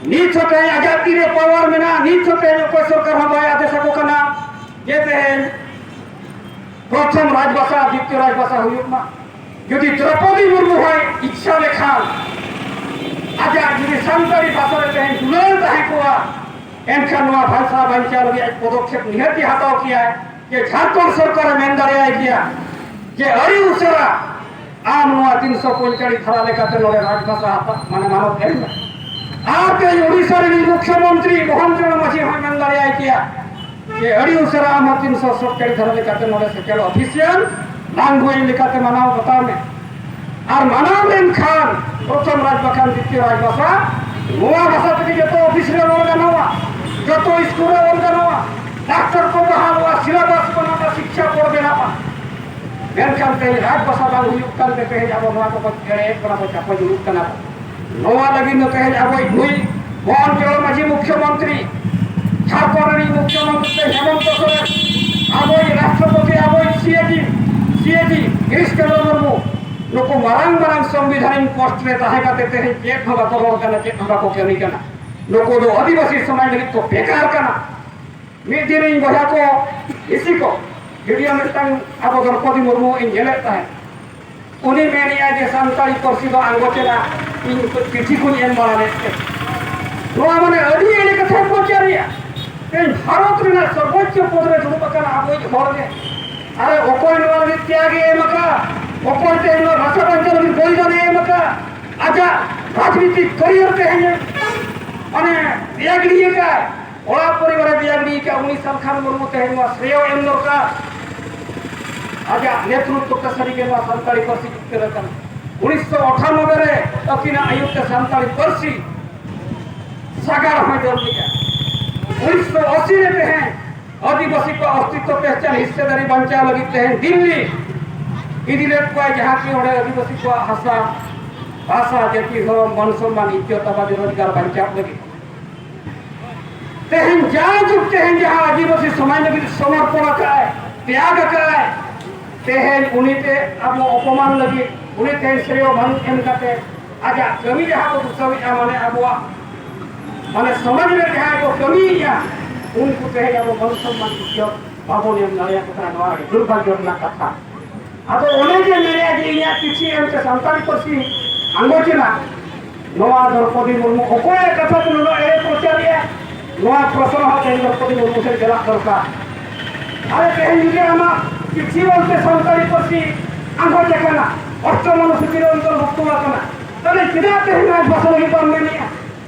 ᱱᱤᱛ ᱦᱚᱸ ᱛᱮᱦᱮᱧ ᱟᱡᱟᱜ ᱛᱤᱨᱮ ᱯᱟᱣᱟᱨ ᱢᱮᱱᱟᱜᱼᱟ, ᱱᱤᱛ ᱦᱚᱸ ᱛᱮᱦᱮᱧ ᱚᱠᱚᱭ ᱥᱚᱨᱠᱟᱨ ᱦᱚᱸ ᱵᱟᱭ ᱟᱫᱮᱥ ᱟᱠᱚ ᱠᱟᱱᱟ ᱡᱮ ᱛᱮᱦᱮᱧ ᱯᱨᱚᱛᱷᱚᱢ ᱨᱟᱡᱽᱵᱷᱟᱥᱟ ᱟᱨ ᱫᱤᱛᱤᱭᱚ ᱨᱟᱡᱽᱵᱷᱟᱥᱟ ᱦᱩᱭᱩᱜ ᱢᱟ᱾ ᱡᱩᱫᱤ ᱫᱨᱚᱯᱚᱫᱤ ᱢᱩᱨᱢᱩ ᱦᱚᱸᱭ ᱤᱪᱪᱷᱟ ᱞᱮᱠᱷᱟᱱ, ᱟᱡᱟᱜ ᱡᱩᱫᱤ ᱥᱟᱱᱛᱟᱲᱤ ᱵᱷᱟᱥᱟ ᱨᱮ ᱛᱮᱦᱮᱧ ᱫᱩᱞᱟᱹᱲ ᱛᱟᱦᱮᱸ ᱠᱚᱜᱼᱟ, ᱮᱱᱠᱷᱟᱱ ᱱᱚᱣᱟ ᱵᱷᱟᱥᱟ ᱵᱟᱧᱪᱟᱣ ᱞᱟᱹᱜᱤᱫ ᱟᱡ ᱯᱚᱫᱚᱠᱷᱮᱯ ᱱᱤᱦᱟᱹᱛᱤ ᱦᱟᱛᱟᱣ ᱠᱮᱭᱟᱭ᱾ ᱡᱮ ᱡᱷᱟᱲᱠᱷᱚᱸᱰ ᱥᱚᱨᱠᱟᱨᱮ ᱢᱮᱱ ᱫᱟᱲᱮᱭᱟᱭ ᱠᱮᱭᱟ ᱡᱮ ᱟᱹᱰᱤ ᱩᱥᱟᱹᱨᱟ ᱟᱢ ᱱᱚᱣᱟ ᱛᱤᱱᱥᱚ ᱯᱚᱸᱭᱛᱟᱞᱤᱥ ᱫᱷᱟᱨᱟ ᱞᱮᱠᱟᱛᱮ ᱱᱚᱰᱮ ᱨᱟᱡᱽᱵᱷᱟᱥᱟ ᱦᱟᱛᱟᱣ, ᱢᱟᱱᱮ ᱢᱟᱱᱚᱛ ᱮᱢ ᱢᱮ᱾ ᱟᱨ ᱛᱮᱦᱮᱧ ᱩᱲᱤᱥᱥᱟ ᱨᱤᱱᱤᱡ ᱢᱩᱠᱷᱭᱚᱢᱚᱱᱛᱨᱤ ᱢᱳᱦᱚᱱ ᱪᱚᱨᱚᱬ ᱢᱟᱹᱡᱷᱤ ᱦᱚᱸᱭ ᱢᱮᱱ ᱫᱟᱲᱮᱭᱟᱭ ᱠᱮᱭᱟ ᱡᱮ ᱟᱹᱰᱤ ᱩᱥᱟᱹᱨᱟ ᱟᱢ ᱦᱚᱸ ᱛᱤᱱᱥᱚ ᱥᱚᱛᱛᱚᱨ ᱫᱷᱟᱨᱟ ᱞᱮᱠᱟᱛᱮ ᱱᱚᱰᱮ ᱥᱮᱴᱮᱨ ᱚᱯᱷᱤᱥᱤᱭᱟᱞ ᱞᱟᱝᱜᱩᱭᱮᱡᱽ ᱞᱮᱠᱟᱛᱮ ᱢᱟᱱᱟᱣ ᱵᱟᱛᱟᱣ ᱢᱮ᱾ ᱟᱨ ᱢᱟᱱᱟᱣ ᱞᱮᱱᱠᱷᱟᱱ ᱯᱨᱚᱛᱷᱚᱢ ᱨᱟᱡᱽ ᱵᱟᱠᱷᱟᱱ ᱫᱤᱛᱤᱭᱚ ᱨᱟᱡᱽ ᱵᱷᱟᱥᱟ, ᱱᱚᱣᱟ ᱵᱷᱟᱥᱟ ᱛᱮᱜᱮ ᱡᱚᱛᱚ ᱚᱯᱷᱤᱥ ᱨᱮ ᱨᱚᱲ ᱜᱟᱱᱚᱜᱼᱟ, ᱡᱚᱛᱚ ᱥᱠᱩᱞ ᱨᱮ ᱚᱞ ᱜᱟᱱᱚᱜᱼᱟ, ᱰᱟᱠᱛᱚᱨ ᱠᱚ ᱵᱟᱦᱟᱞᱚᱜᱼᱟ, ᱥᱤᱞᱮᱵᱟᱥ ᱵᱟᱱᱟᱣᱟ, ᱥᱤᱠᱠᱷᱟ ᱵᱳᱨᱰ ᱵᱮᱱᱟᱜᱼᱟ᱾ ᱢᱮᱱᱠᱷᱟᱱ ᱛᱮᱦᱮᱧ ᱨᱟᱡᱽ ᱵᱷᱟᱥᱟ ᱵᱟᱝ ᱦᱩᱭᱩᱜ ᱠᱟᱱᱛᱮ ᱛᱮᱦᱮᱧ ᱟᱵᱚ ᱱᱚᱣᱟ ᱠᱚᱵᱚ ᱮᱲᱮᱭᱮᱫ ᱵᱚᱱᱟ, ᱵᱚ ᱪᱟᱯᱟ ᱡᱩᱲᱩᱜ ᱠᱟᱱᱟ᱾ ᱱᱚᱣᱟ ᱞᱟᱹᱜᱤᱫ ᱫᱚ ᱛᱮᱦᱮᱧ ᱟᱵᱚᱭᱤᱡ ᱱᱩᱭ ᱢᱳᱦᱚᱱ ᱪᱚᱨᱚᱬ ᱢᱟᱹᱡᱷᱤ ᱢᱩᱠᱷᱭᱚᱢᱚᱱᱛᱨᱤ, ᱡᱷᱟᱲᱠᱷᱚᱸᱰ ᱨᱤᱱᱤᱡ ᱢᱩᱠᱷᱭᱚᱢᱚᱱᱛᱨᱤ ᱦᱮᱢᱚᱱᱛᱚ ᱥᱚᱨᱮᱱ, ᱟᱵᱚᱭᱤᱡ ᱨᱟᱥᱴᱨᱚᱯᱚᱛᱤ, ᱟᱵᱚᱭᱤᱡ ᱥᱤ ᱮ ᱡᱤ, ᱥᱤ ᱮ ᱡᱤ ᱜᱤᱨᱤᱥ ᱪᱚᱸᱫᱽᱨᱚ ᱢᱩᱨᱢᱩ, ᱱᱩᱠᱩ ᱢᱟᱨᱟᱝ ᱢᱟᱨᱟᱝ ᱥᱚᱝᱵᱤᱫᱷᱟᱱᱤᱠ ᱯᱳᱥᱴ ᱨᱮ ᱛᱟᱦᱮᱸ ᱠᱟᱛᱮ ᱛᱮᱦᱮᱧ ᱪᱮᱫ ᱦᱚᱸ ᱵᱟᱠᱚ ᱨᱚᱲ ᱠᱟᱱᱟ, ᱪᱮᱫ ᱦᱚᱸ ᱵᱟᱠᱚ ᱠᱟᱹᱢᱤ ᱠᱟᱱᱟ᱾ ᱱᱩᱠᱩ ᱫᱚ ᱟᱹᱫᱤᱵᱟᱹᱥᱤ ᱥᱚᱢᱟᱡᱽ ᱞᱟᱹᱜᱤᱫ ᱠᱚ ᱵᱮᱠᱟᱨ ᱠᱟᱱᱟ᱾ ᱢᱤᱫ ᱫᱤᱱ ᱤᱧ ᱵᱚᱭᱦᱟ ᱠᱚ, ᱤᱥᱤ ᱠᱚ, ᱵᱷᱤᱰᱤᱭᱳ ᱢᱤᱫᱴᱟᱝ ᱟᱵᱚ ᱫᱨᱚᱯᱚᱫᱤ ᱢᱩᱨᱢᱩ ᱤᱧ ᱧᱮᱞᱮᱫ ᱛᱟᱦᱮᱸᱫ᱾ ᱩᱱᱤ ᱢᱮᱱᱮᱫᱼᱟ ᱡᱮ ᱥᱟᱱᱛᱟᱲᱤ ᱯᱟᱹᱨᱥᱤ ᱫᱚ ᱟᱬᱜᱚ ᱪᱮᱫᱟ, ᱤᱧ ᱪᱤᱴᱷᱤ ᱠᱚᱧ ᱮᱢ ᱵᱟᱲᱟ ᱞᱮᱫ ᱛᱮ᱾ ᱱᱚᱣᱟ ᱢᱟᱱᱮ ᱟᱹᱰᱤ ᱮᱲᱮ ᱠᱟᱛᱷᱟ ᱠᱚ ᱪᱟᱹᱨᱤᱭᱟ᱾ ᱛᱮᱦᱮᱧ ᱵᱷᱟᱨᱚᱛ ᱨᱮᱱᱟᱜ ᱥᱚᱨᱵᱳᱪᱪᱚ ᱯᱚᱫ ᱨᱮ ᱫᱩᱲᱩᱵ ᱟᱠᱟᱱᱟ ᱟᱵᱚᱭᱤᱡ ᱦᱚᱲ ᱜᱮ᱾ ᱟᱨᱮ ᱚᱠᱚᱭ ᱱᱚᱣᱟ ᱞᱟᱹᱜᱤᱫ ᱛᱮᱭᱟᱜ ᱮ ᱮᱢ ᱟᱠᱟᱫ? ᱚᱠᱚᱭ ᱛᱮᱦᱮᱧ ᱱᱚᱣᱟ ᱵᱷᱟᱥᱟ ᱵᱟᱧᱪᱟᱣ ᱞᱟᱹᱜᱤᱫ ᱵᱚᱞᱤᱫᱟᱱ ᱮ ᱮᱢ ᱟᱠᱟᱫ? ᱟᱡᱟᱜ ᱨᱟᱡᱽᱱᱤᱛᱤᱠ ᱠᱮᱨᱤᱭᱟᱨ ᱛᱮᱦᱮᱧ ᱢᱟᱱᱮ ᱵᱮᱭᱟᱜᱽᱱᱤ ᱟᱠᱟᱫ, ᱚᱲᱟᱜ ᱯᱚᱨᱤᱵᱟᱨᱮ ᱵᱮᱭᱟᱜᱽᱱᱤ ᱟᱠᱟᱫ, ᱩᱱᱤ ᱥᱟᱞᱠᱷᱟᱱ ᱢᱩᱨᱢᱩ ᱛᱮᱦᱮᱧ ᱱᱚᱣᱟ ᱥᱨᱮᱭᱚ ᱮᱢ ᱫᱚᱨᱠᱟᱨ᱾ ᱟᱡᱟᱜ ᱱᱮᱛᱨᱩᱛᱵᱚ ᱛᱮ ᱥᱟᱹᱨᱤᱜᱮ ᱱᱚᱣᱟ ᱥᱟᱱᱛᱟᱲᱤ ᱯᱟᱹᱨᱥᱤ ᱡᱤᱛᱠᱟᱹᱨ ᱟᱠᱟᱱᱟ᱾ ᱩᱱᱤᱥᱥᱚ ᱟᱴᱷᱟᱱᱚᱵᱵᱳᱭ ᱨᱮ ᱟᱹᱠᱤᱱᱟᱜ ᱟᱹᱭᱩᱨ ᱛᱮ ᱥᱟᱱᱛᱟᱲᱤ ᱯᱟᱹᱨᱥᱤ ᱥᱟᱜᱟᱲ ᱦᱚᱸᱭ ᱫᱟᱹᱲ ᱞᱮᱫᱟ᱾ ᱩᱱᱤᱥᱥᱚ ᱟᱥᱤ ᱨᱮ ᱛᱮᱦᱮᱧ ᱟᱹᱫᱤᱵᱟᱹᱥᱤ ᱠᱚᱣᱟᱜ ᱚᱥᱛᱤᱛᱛᱚ ᱯᱮᱦᱪᱟᱱ ᱦᱤᱥᱥᱟᱹᱫᱟᱨᱤ ᱵᱟᱧᱪᱟᱣ ᱞᱟᱹᱜᱤᱫ ᱛᱮᱦᱮᱧ ᱫᱤᱞᱞᱤ ᱤᱫᱤ ᱞᱮᱫ ᱠᱚᱣᱟᱭ, ᱡᱟᱦᱟᱸ ᱠᱤ ᱚᱸᱰᱮ ᱟᱹᱫᱤᱵᱟᱹᱥᱤ ᱠᱚᱣᱟᱜ ᱦᱟᱥᱟ, ᱵᱷᱟᱥᱟ, ᱡᱟᱹᱛᱤ, ᱫᱷᱚᱨᱚᱢ, ᱢᱟᱹᱱ ᱥᱚᱱᱢᱟᱱ, ᱤᱡᱽᱡᱚᱛ, ᱟᱵᱟᱫᱤ, ᱨᱳᱡᱽᱜᱟᱨ ᱵᱟᱧᱪᱟᱣ ᱞᱟᱹᱜᱤᱫ ᱛᱮᱦᱮᱧ ᱡᱟᱭᱡᱩᱜᱽ ᱛᱮᱦᱮᱧ ᱡᱟᱦᱟᱸ ᱟᱹᱫᱤᱵᱟᱹᱥᱤ ᱥᱚᱢᱟᱡᱽ ᱞᱟᱹᱜᱤᱫ ᱥᱚᱢᱚᱨᱯᱚᱱ ᱟᱠᱟᱫᱼᱟᱭ, ᱛᱮᱭᱟᱜ ᱟᱠᱟᱫᱼᱟᱭ, ᱛᱮᱦᱮᱧ ᱩᱱᱤ ᱛᱮ ᱟᱵᱚ ᱚᱯᱚᱢᱟᱱ ᱞᱟᱹᱜᱤᱫ ᱩᱱᱤ ᱛᱮᱦᱮᱧ ᱥᱨᱮᱭᱚ ᱵᱷᱟᱹᱱᱩ ᱮᱢ ᱠᱟᱛᱮ ᱟᱡᱟᱜ ᱠᱟᱹᱢᱤ ᱡᱟᱦᱟᱸ ᱠᱚ ᱫᱩᱥᱟᱹᱣᱮᱫᱼᱟ, ᱢᱟᱱᱮ ᱟᱵᱚᱣᱟᱜ ᱢᱟᱱᱮ ᱥᱚᱢᱟᱡᱽ ᱨᱮ ᱡᱟᱦᱟᱸᱭ ᱠᱚ ᱠᱟᱹᱢᱤᱭᱮᱫᱼᱟ, ᱩᱱᱠᱩ ᱛᱮᱦᱮᱧ ᱟᱵᱚ ᱢᱟᱹᱱ ᱥᱚᱱᱢᱟᱱ ᱤᱡᱽᱡᱚᱛ ᱵᱟᱵᱚᱱ ᱮᱢ ᱫᱟᱲᱮᱭᱟᱠᱚ ᱠᱟᱱᱟ᱾ ᱱᱚᱣᱟ ᱟᱹᱰᱤ ᱫᱩᱨᱵᱷᱟᱜᱽᱭᱚ ᱨᱮᱱᱟᱜ ᱠᱟᱛᱷᱟ᱾ ᱟᱫᱚ ᱚᱱᱮ ᱡᱮ ᱢᱮᱱᱮᱫᱼᱟ ᱡᱮ ᱤᱧᱟᱹᱜ ᱪᱤᱴᱷᱤ ᱮᱢᱛᱮ ᱥᱟᱱᱛᱟᱲᱤ ᱯᱟᱹᱨᱥᱤ ᱟᱸᱜᱚᱪ ᱮᱱᱟ, ᱱᱚᱣᱟ ᱫᱨᱚᱯᱚᱫᱤ ᱢᱩᱨᱢᱩ ᱚᱠᱚᱭᱟᱜ ᱠᱟᱛᱷᱟ ᱛᱮ ᱱᱩᱱᱟᱹᱜ ᱮᱲᱮ ᱯᱨᱚᱪᱟᱨᱮᱜᱼᱟ? ᱱᱚᱣᱟ ᱯᱨᱚᱥᱱᱚ ᱦᱚᱸ ᱛᱮᱦᱮᱧ ᱫᱨᱚᱯᱚᱫᱤ ᱢᱩᱨᱢᱩ ᱥᱮᱫ ᱪᱟᱞᱟᱜ ᱫᱚᱨᱠᱟᱨ᱾ ᱟᱨᱮ, ᱛᱮᱦᱮᱧ ᱡᱩᱫᱤ ᱟᱢᱟᱜ ᱪᱤᱴᱷᱤ ᱚᱞᱛᱮ ᱥᱟᱱᱛᱟᱲᱤ ᱯᱟᱹᱨᱥᱤ ᱟᱸᱜᱚᱪ ᱟᱠᱟᱱᱟ, ᱚᱥᱴᱚᱢ ᱚᱱᱩᱥᱩᱪᱤ ᱨᱮ ᱚᱱᱛᱚᱨᱵᱷᱩᱠᱛᱚ ᱟᱠᱟᱱᱟ, ᱛᱟᱦᱞᱮ ᱪᱮᱫᱟᱜ ᱛᱮᱦᱮᱧ ᱟᱡ ᱵᱷᱟᱥᱟ ᱞᱟᱹᱜᱤᱫ ᱵᱟᱢ ᱢᱮᱱᱮᱜᱼᱟ?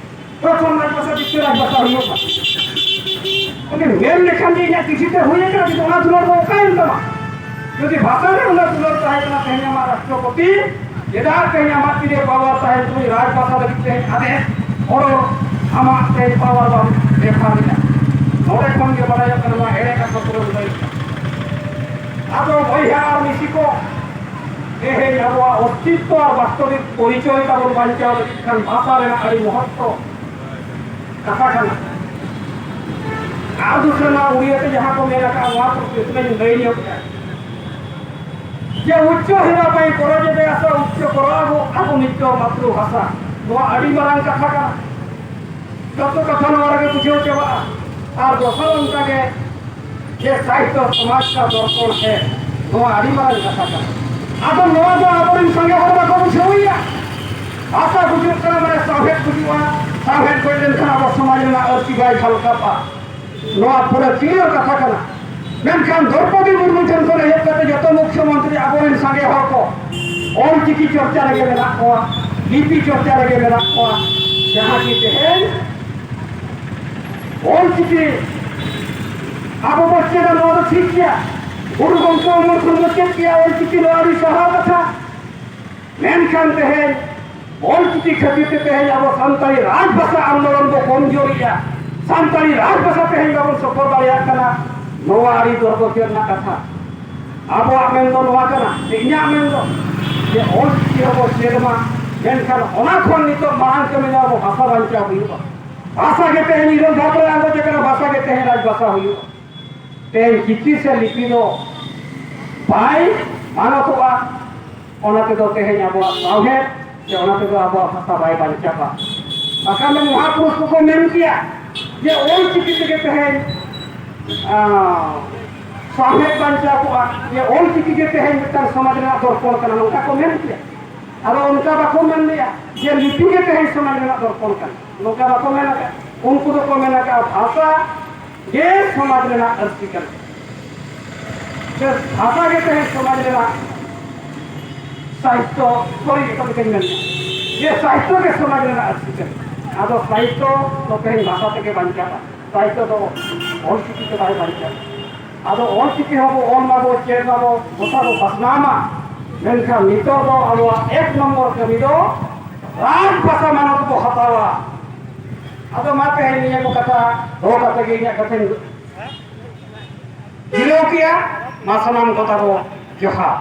ᱯᱨᱚᱛᱷᱚᱢ ᱨᱟᱡᱽᱵᱷᱟᱥᱟ, ᱫᱤᱛᱤᱭᱚ ᱨᱟᱡᱽᱵᱷᱟᱥᱟ ᱦᱩᱭᱩᱜ ᱢᱟ᱾ ᱩᱱᱤ ᱢᱮᱱ ᱞᱮᱠᱷᱟᱱ ᱜᱮ ᱤᱧᱟᱹᱜ ᱪᱤᱴᱷᱤ ᱛᱮ ᱦᱩᱭ ᱟᱠᱟᱱᱟ, ᱡᱩᱫᱤ ᱚᱱᱟ ᱫᱩᱞᱟᱹᱲ ᱫᱚ ᱚᱠᱟᱭᱮᱱ ᱛᱟᱢᱟ? ᱡᱩᱫᱤ ᱵᱷᱟᱥᱟ ᱨᱮ ᱩᱱᱟᱹᱜ ᱫᱩᱞᱟᱹᱲ ᱛᱟᱦᱮᱸ ᱠᱟᱱᱟ, ᱛᱮᱦᱮᱧ ᱟᱢᱟᱜ ᱨᱟᱥᱴᱨᱚᱯᱚᱛᱤ ᱪᱮᱫᱟᱜ ᱛᱮᱦᱮᱧ ᱟᱢᱟᱜ ᱛᱤᱨᱮ ᱯᱟᱣᱟᱨ ᱛᱟᱦᱮᱸ ᱛᱩᱞᱩᱡ ᱨᱟᱡᱽᱵᱷᱟᱥᱟ ᱞᱟᱹᱜᱤᱫ ᱛᱮᱦᱮᱧ ᱟᱫᱮᱥ ᱚᱰᱚᱠ ᱟᱢᱟᱜ ᱛᱮᱦᱮᱧ ᱯᱟᱣᱟᱨ ᱵᱟᱢ ᱵᱮᱵᱷᱟᱨ ᱮᱫᱟ? ᱱᱚᱰᱮ ᱠᱷᱚᱱ ᱜᱮ ᱵᱟᱲᱟᱭᱚᱜ ᱠᱟᱱᱟ ᱱᱚᱣᱟ ᱮᱲᱮ ᱠᱟᱛᱷᱟ ᱯᱩᱨᱟᱹ ᱞᱟᱹᱭ ᱠᱟᱱᱟ᱾ ᱟᱫᱚ ᱵᱚᱭᱦᱟ ᱟᱨ ᱢᱤᱥᱤ ᱠᱚ, ᱛᱮᱦᱮᱧ ᱟᱵᱚᱣᱟᱜ ᱚᱥᱛᱤᱛᱛᱚ ᱟᱨ ᱵᱟᱥᱛᱚᱵᱤᱠ ᱯᱚᱨᱤᱪᱚᱭ ᱛᱟᱵᱚᱱ ᱵᱟᱧᱪᱟᱣ ᱞᱟᱹᱜᱤᱫ ᱠᱷᱟᱱ ᱵᱷᱟᱥᱟ ᱨᱮᱱᱟᱜ ᱟᱹᱰᱤ ᱢᱚᱦᱚᱛᱛᱚ ᱠᱟᱛᱷᱟ ᱠᱟᱱᱟ᱾ ᱟᱨ ᱫᱩᱥᱨᱟ ᱱᱚᱣᱟ ᱩᱲᱤᱭᱟᱹ ᱛᱮ ᱡᱟᱦᱟᱸ ᱠᱚ ᱢᱮᱱ ᱟᱠᱟᱫᱼᱟ, ᱱᱚᱣᱟ ᱠᱚ ᱠᱟᱹᱴᱤᱡ ᱞᱟᱹᱭ ᱧᱚᱜ ᱠᱮᱫᱼᱟ᱾ ᱡᱮ ᱩᱪᱪᱚ ᱦᱮᱣᱟ ᱯᱟᱭ ᱠᱚᱨᱚ ᱡᱮ ᱫᱟᱭᱟ ᱥᱟ ᱩᱪᱪᱚ ᱠᱚᱨᱚ ᱟᱵᱚ, ᱟᱵᱚ ᱱᱤᱛᱚᱜ ᱢᱟᱛᱨᱤ ᱵᱷᱟᱥᱟ᱾ ᱱᱚᱣᱟ ᱟᱹᱰᱤ ᱢᱟᱨᱟᱝ ᱠᱟᱛᱷᱟ ᱠᱟᱱᱟ᱾ ᱡᱚᱛᱚ ᱠᱟᱛᱷᱟ ᱱᱚᱣᱟ ᱨᱮᱜᱮ ᱵᱩᱡᱷᱟᱹᱣ ᱪᱟᱵᱟᱜᱼᱟ᱾ ᱟᱨ ᱫᱚᱥᱟᱨ ᱚᱱᱠᱟ ᱜᱮ ᱡᱮ ᱥᱟᱦᱤᱛᱛᱚ ᱥᱚᱢᱟᱡᱽ ᱠᱟ ᱫᱚᱨᱯᱚᱱ ᱦᱮ, ᱱᱚᱣᱟ ᱟᱹᱰᱤ ᱢᱟᱨᱟᱝ ᱠᱟᱛᱷᱟ ᱠᱟᱱᱟ᱾ ᱟᱫᱚ ᱱᱚᱣᱟ ᱫᱚ ᱟᱵᱚᱨᱮᱱ ᱥᱟᱸᱜᱮ ᱦᱚᱲ ᱵᱟᱠᱚ ᱵᱩᱡᱷᱟᱹᱣᱮᱭᱟ᱾ ᱵᱷᱟᱥᱟ ᱜᱩᱡᱩᱜ ᱠᱟᱱᱟ ᱢᱟᱱᱮ ᱥᱟᱶᱦᱮᱫ ᱜᱩᱡᱩᱜᱼᱟ, ᱥᱟᱶᱦᱮᱫ ᱜᱚᱡ ᱞᱮᱱᱠᱷᱟᱱ ᱟᱵᱚ ᱥᱚᱢᱟᱡᱽ ᱨᱮᱱᱟᱜ ᱟᱹᱨᱥᱤ ᱵᱟᱭ ᱡᱷᱟᱞᱠᱟᱜᱼᱟ᱾ ᱱᱚᱣᱟ ᱯᱩᱨᱟᱹ ᱠᱞᱤᱭᱟᱨ ᱠᱟᱛᱷᱟ ᱠᱟᱱᱟ᱾ ᱢᱮᱱᱠᱷᱟᱱ ᱫᱨᱚᱯᱚᱫᱤ ᱢᱩᱨᱢᱩ ᱴᱷᱮᱱ ᱠᱷᱚᱱ ᱮᱦᱚᱵ ᱠᱟᱛᱮ ᱡᱚᱛᱚ ᱢᱩᱠᱷᱭᱚᱢᱚᱱᱛᱨᱤ ᱟᱵᱚᱨᱮᱱ ᱥᱟᱸᱜᱮ ᱦᱚᱲ ᱠᱚ ᱚᱞ ᱪᱤᱠᱤ ᱪᱚᱨᱪᱟ ᱨᱮᱜᱮ ᱢᱮᱱᱟᱜ ᱠᱚᱣᱟ, ᱞᱤᱯᱤ ᱪᱚᱨᱪᱟ ᱨᱮᱜᱮ ᱢᱮᱱᱟᱜ ᱠᱚᱣᱟ᱾ ᱡᱟᱦᱟᱸ ᱠᱤ ᱛᱮᱦᱮᱧ ᱚᱞ ᱪᱤᱠᱤ ᱟᱵᱚ ᱵᱚ ᱪᱮᱫᱟ, ᱱᱚᱣᱟ ᱫᱚ ᱴᱷᱤᱠ ᱜᱮᱭᱟ, ᱜᱩᱨᱩ ᱜᱚᱢᱠᱮ ᱩᱢᱮᱨ ᱠᱷᱚᱱ ᱵᱚ ᱪᱮᱫ ᱜᱮᱭᱟ ᱚᱞ ᱪᱤᱠᱤ, ᱱᱚᱣᱟ ᱟᱹᱰᱤ ᱥᱟᱨᱦᱟᱣ ᱠᱟᱛᱷᱟ᱾ ᱢᱮᱱᱠᱷᱟᱱ ᱛᱮᱦᱮᱧ ᱚᱞ ᱪᱤᱠᱤ ᱠᱷᱟᱹᱛᱤᱨ ᱛᱮ ᱛᱮᱦᱮᱧ ᱟᱵᱚ ᱥᱟᱱᱛᱟᱲᱤ ᱨᱟᱡᱽ ᱵᱷᱟᱥᱟ ᱟᱱᱫᱳᱞᱚᱱ ᱵᱚ ᱠᱚᱢᱡᱳᱨᱤᱜᱼᱟ, ᱥᱟᱱᱛᱟᱲᱤ ᱨᱟᱡᱽ ᱵᱷᱟᱥᱟ ᱛᱮᱦᱮᱧ ᱵᱟᱵᱚᱱ ᱥᱚᱯᱷᱚᱞ ᱫᱟᱲᱮᱭᱟᱜ ᱠᱟᱱᱟ᱾ ᱱᱚᱣᱟ ᱟᱹᱰᱤ ᱫᱩᱨᱵᱷᱟᱜᱽᱭᱚ ᱨᱮᱱᱟᱜ ᱠᱟᱛᱷᱟ᱾ ᱟᱵᱚᱣᱟᱜ ᱢᱮᱱ ᱫᱚ ᱱᱚᱣᱟ ᱠᱟᱱᱟ, ᱥᱮ ᱤᱧᱟᱹᱜ ᱢᱮᱱ ᱫᱚ, ᱡᱮ ᱚᱞ ᱪᱤᱠᱤ ᱦᱚᱸᱵᱚ ᱪᱮᱫ ᱢᱟ, ᱢᱮᱱᱠᱷᱟᱱ ᱚᱱᱟ ᱠᱷᱚᱱ ᱱᱤᱛᱚᱜ ᱢᱟᱲᱟᱝ ᱠᱟᱹᱢᱤ ᱫᱚ ᱟᱵᱚ ᱵᱷᱟᱥᱟ ᱵᱟᱧᱪᱟᱣ ᱦᱩᱭᱩᱜᱼᱟ᱾ ᱵᱷᱟᱥᱟ ᱜᱮ ᱛᱮᱦᱮᱧ ᱤᱨᱟᱹᱞ ᱫᱷᱟᱯ ᱨᱮ ᱟᱬᱜᱚ ᱪᱟᱠᱟᱱᱟ, ᱵᱷᱟᱥᱟ ᱜᱮ ᱛᱮᱦᱮᱧ ᱨᱟᱡᱽ ᱵᱷᱟᱥᱟ ᱦᱩᱭᱩᱜᱼᱟ᱾ ᱛᱮᱦᱮᱧ ᱪᱤᱠᱤ ᱥᱮ ᱞᱤᱯᱤ ᱫᱚ ᱵᱟᱭ ᱢᱟᱱᱚᱛᱚᱜᱼᱟ, ᱚᱱᱟ ᱛᱮᱫᱚ ᱛᱮᱦᱮᱧ ᱟᱵᱚᱣᱟᱜ ᱥᱟᱶᱦᱮᱫ ᱥᱮ ᱚᱱᱟ ᱛᱮᱫᱚ ᱟᱵᱚᱣᱟᱜ ᱵᱷᱟᱥᱟ ᱵᱟᱭ ᱵᱟᱧᱪᱟᱣᱟ᱾ ᱵᱟᱠᱷᱟᱱ ᱫᱚ ᱢᱚᱦᱟᱯᱩᱨᱩᱥ ᱠᱚᱠᱚ ᱢᱮᱱ ᱠᱮᱭᱟ ᱡᱮ ᱚᱞ ᱪᱤᱠᱤ ᱛᱮᱜᱮ ᱛᱮᱦᱮᱧ, ᱟᱸ, ᱥᱟᱶᱦᱮᱫ ᱵᱟᱧᱪᱟᱣ ᱠᱚᱜᱼᱟ, ᱡᱮ ᱚᱞ ᱪᱤᱠᱤ ᱜᱮ ᱛᱮᱦᱮᱧ ᱢᱤᱫᱴᱟᱝ ᱥᱚᱢᱟᱡᱽ ᱨᱮᱱᱟᱜ ᱫᱚᱨᱯᱚᱱ ᱠᱟᱱᱟ, ᱱᱚᱝᱠᱟ ᱠᱚ ᱢᱮᱱ ᱠᱮᱭᱟ᱾ ᱟᱫᱚ ᱚᱱᱠᱟ ᱵᱟᱠᱚ ᱢᱮᱱ ᱞᱮᱜᱼᱟ ᱡᱮ ᱞᱤᱯᱤ ᱜᱮ ᱛᱮᱦᱮᱧ ᱥᱚᱢᱟᱡᱽ ᱨᱮᱱᱟᱜ ᱫᱚᱨᱯᱚᱱ ᱠᱟᱱᱟ, ᱱᱚᱝᱠᱟ ᱵᱟᱠᱚ ᱢᱮᱱ ᱟᱠᱟᱫ᱾ ᱩᱱᱠᱩ ᱫᱚᱠᱚ ᱢᱮᱱ ᱟᱠᱟᱫᱼᱟ ᱵᱷᱟᱥᱟ ᱜᱮ ᱥᱚᱢᱟᱡᱽ ᱨᱮᱱᱟᱜ ᱟᱹᱨᱥᱤ ᱠᱟᱱᱟ᱾ ᱥᱮ ᱵᱷᱟᱥᱟ ᱜᱮ ᱛᱮᱦᱮᱧ ᱥᱚᱢᱟᱡᱽ ᱨᱮᱱᱟᱜ ᱥᱟᱦᱤᱛᱛᱚ, ᱥᱚᱨᱤ, ᱚᱠᱟ ᱞᱮᱠᱟᱧ ᱢᱮᱱᱟ, ᱡᱮ ᱥᱟᱦᱤᱛᱛᱚ ᱜᱮ ᱥᱚᱢᱟᱡᱽ ᱨᱮᱱᱟᱜ ᱟᱹᱨᱥᱤ ᱠᱟᱱᱟ᱾ ᱟᱫᱚ ᱥᱟᱦᱤᱛᱛᱚ ᱫᱚ ᱛᱮᱦᱮᱧ ᱵᱷᱟᱥᱟ ᱛᱮᱜᱮ ᱵᱟᱧᱪᱟᱜᱼᱟ, ᱥᱟᱦᱤᱛᱛᱚ ᱫᱚ ᱚᱞ ᱪᱤᱠᱤ ᱛᱮ ᱵᱟᱭ ᱵᱟᱧᱪᱟᱜᱼᱟ᱾ ᱟᱫᱚ ᱚᱞ ᱪᱤᱠᱤ ᱦᱚᱸᱵᱚ ᱚᱞ ᱢᱟᱵᱚ, ᱪᱮᱫ ᱢᱟᱵᱚ, ᱜᱚᱴᱟ ᱵᱚ ᱯᱟᱥᱱᱟᱣ ᱢᱟ᱾ ᱢᱮᱱᱠᱷᱟᱱ ᱱᱤᱛᱚᱜ ᱫᱚ ᱟᱵᱚᱣᱟᱜ ᱮᱠ ᱱᱚᱢᱵᱚᱨ ᱠᱟᱹᱢᱤ ᱫᱚ ᱨᱟᱡᱽ ᱵᱷᱟᱥᱟ ᱢᱟᱱᱚᱛ ᱵᱚ ᱦᱟᱛᱟᱣᱟ᱾ ᱟᱫᱚ ᱢᱟ ᱛᱮᱦᱮᱧ ᱱᱤᱭᱟᱹ ᱠᱚ ᱠᱟᱛᱷᱟ ᱫᱚᱦᱚ ᱠᱟᱛᱮ ᱜᱮ ᱤᱧᱟᱹᱜ ᱠᱟᱛᱷᱟᱧ ᱡᱤᱨᱟᱹᱣ ᱠᱮᱜᱼᱟ᱾ ᱢᱟ ᱥᱟᱱᱟᱢ ᱠᱚ ᱛᱟᱵᱚ ᱡᱚᱦᱟᱨ᱾